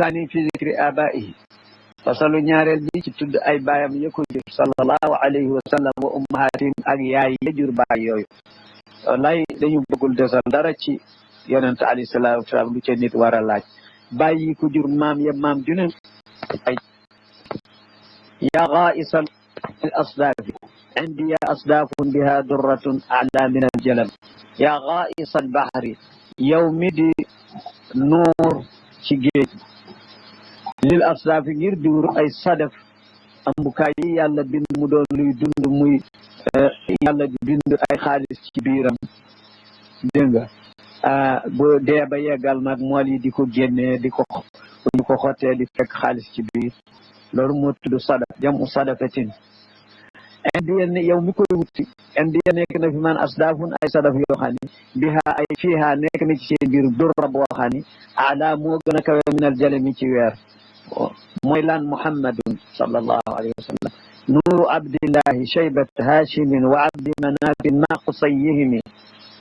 asani fi zikri abaihi fasalu ñaareel bi ci tudd ay baayam ya ko jur sallallahu alayhi wa sallam wa ummahatim ak yaay ya jur baay yooyu wallaay dañu bëggul desal dara ci yonent alayhi salaatu wasalaam lu ca nit war a laaj bàyyi ko jur maam ya maam ju ne ay yaa ghaisal asdaafi indi ya asdaafun biha durratun ala min aljalam yaa ghaisal bahri yow mi di nuur ci géej lil asdaafi ngir duur ay sadaf ambukaay yi yàlla bind mu doon luy dund muy yàlla bind ay xaalis ci biiram dégg nga bu dee ba yeggal nag mool yi di ko génnee di ko xottee di fekk xaalis ci biir loolu moo tudd sadaf jamu sadafatin indi yow mi koy wuti indi nekk na fi man asdaafun ay sadaf yoo xam ne biha ay fiiha nekk na ci seen biir durra boo xam ne ala moo gën a kawe min al jalami ci weer mooy lan muhammadun sallallahu alayhi wa sallam nuuru abdillahi shaybat hashimin wa abdi manafin ma qusayhimi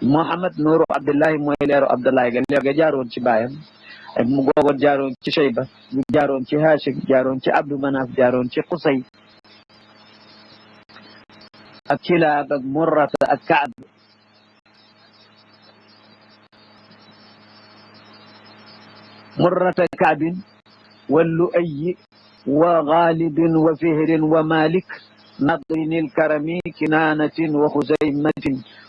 muhammad nuuru abdillahi mooy leeru abdullahi ga leer ga jaaroon ci baayam mu googoon jaaroon ci shayba jaaroon ci hashim jaaroon ci abdu manaf jaaroon ci qusay ak kilaab ak murrata ak kaab murrata kaabin واللؤي وغالب وفهر ومالك نضر الكرم كنانة وخزيمة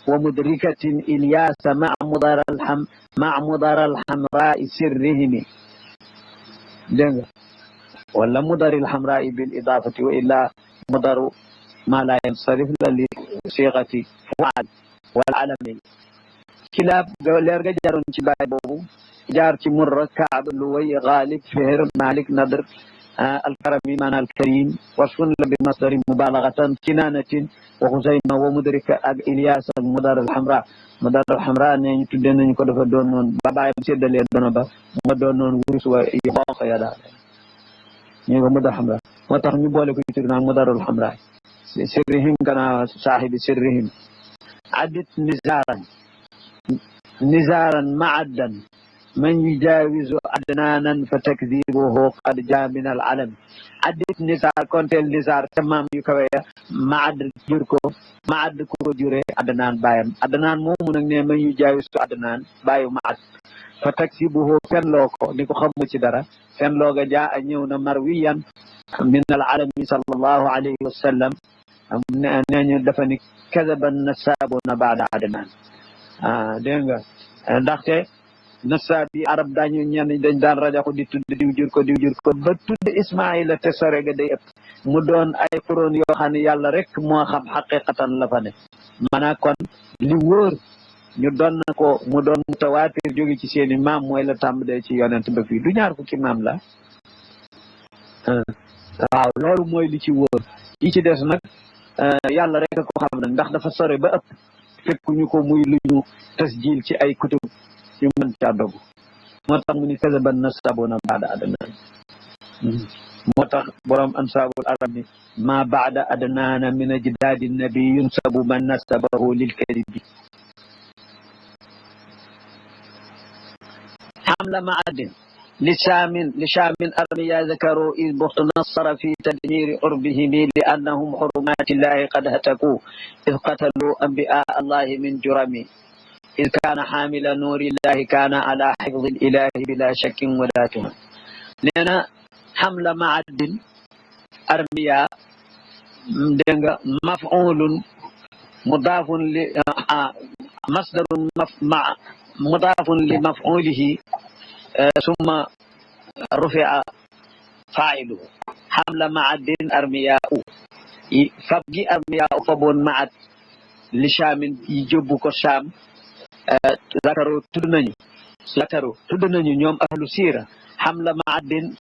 ومدركة إلياس مع مضر الحمراء سرهم ولا مضر الحمراء بالإضافة وإلا مضر ما لا ينصرف لصيغة فعل والعلم كلاب ليرجع جارون شباب بوبو jaar ci murra kaab luway ghalib fihr malik nadr alkarami man alkarim wasfun la bi masdari mubalaghatan kinanatin wa khuzayma wa mudrika ak ilyas ak mudar alhamra ne ñu tudde nañ ko dafa doon noon ba baayam séddalee doona ba ma doon noon wurus wa yu xonq ya daal ñu ko mudar alhamra moo tax ñu boole ko ci tur naan mudar alhamra sirrihim kana sahibi sirrihim adit nizaran ma'addan من يجاوز أدنانا فتكذيبه قد جاء من العلم عدت نزار كنت النزار تمام يكوية معد جركو معد كو جوري أدنان بايم أدنان مو من من يجاوز أدنان بايو معد فتكذيبه فن لوكو نيكو خمو تدارا فن لوكو جاء نيونا مرويا من العالم صلى الله عليه وسلم نانيو دفني كذب النسابون بعد أدنان دينغا ndaxte nasa bi arab dañu ñenn dañ daan rajaxu di tudd diw jur ko ba tudd ismaila te sore ga day ëpp mu doon ay kuroon yoo xam ne yàlla rek moo xam xaqiqatan la fa ne maanaam kon li wóor ñu doon na ko mu doon mutawaatir jóge ci seeni maam mooy la tàmbalee ci yonent ba fii du ñaar fukki maam la waaw loolu mooy li ci wóor yi ci des nag yàlla rek a ko xam nag ndax dafa sore ba ëpp fekkuñu ko muy lu ñu tasjil ci ay kutub ñu mën caa dogu moo tax mu ni kazaban nasabuna baada adnaan moo tax borom ansaabul arab ni ma baada adnaana min ajdaadi nabi yunsabu man nasabahu lil kadibi حمل معد لشام أرميا ذكروا إذ بخت نصر في تدمير عربهم لأنهم حرمات الله قد هتكوا إذ قتلوا أنبياء الله من جرم إذ كان حامل نور الله كان على حفظ الإله بلا شك ولا تهم لأن حمل معد أرميا مفعول مضاف مصدر مضاف لمفعوله ثم رفع فاعله حمل معد أرمياء فبجي أرمياء فبون معد لشام يجبك الشام ذكروا تدنني ñoom ahlu sira hamla ma'adin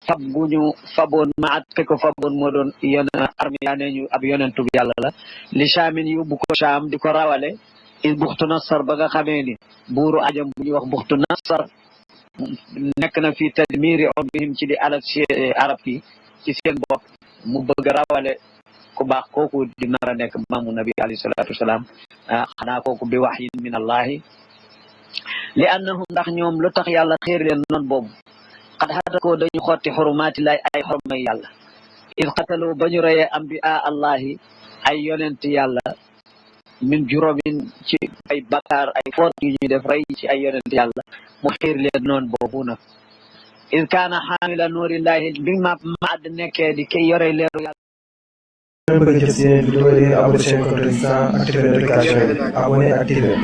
fabon ma'ad keko fabon modon yon armiya neñu ab yonentu yàlla la li shamin yóbbu ko sham di ko rawale il buxtu nasar ba nga xamee ni buuru ajam bu ñuy wax buxtu nasar nekk na fi tadmiri urbihim ci di alal ci arab yi ci seen bopp mu bëgg rawale ku baax kooku di nar a nekk maamu nabi alayhi salatu wasalaam xanaa kooku bi wahyin min allahi li annahum ndax ñoom lu tax yàlla xiir leen noon boobu qad hatakoo dañu xotti xurumaati lay ay xormay yàlla id xatalu ba ñu reyee ambiya allahi ay yonent yàlla min juróomin ci ay bakkaar ay foot yu ñu def rey ci ay yonent yàlla mu xiir leen noonu boobu nag id kaana xaamila nuurillahi bi maad nekkee di kay yore leeru yàlla bëgg jot seen vidéo yi abonné seen compte Résistance activer notification yi abonné activer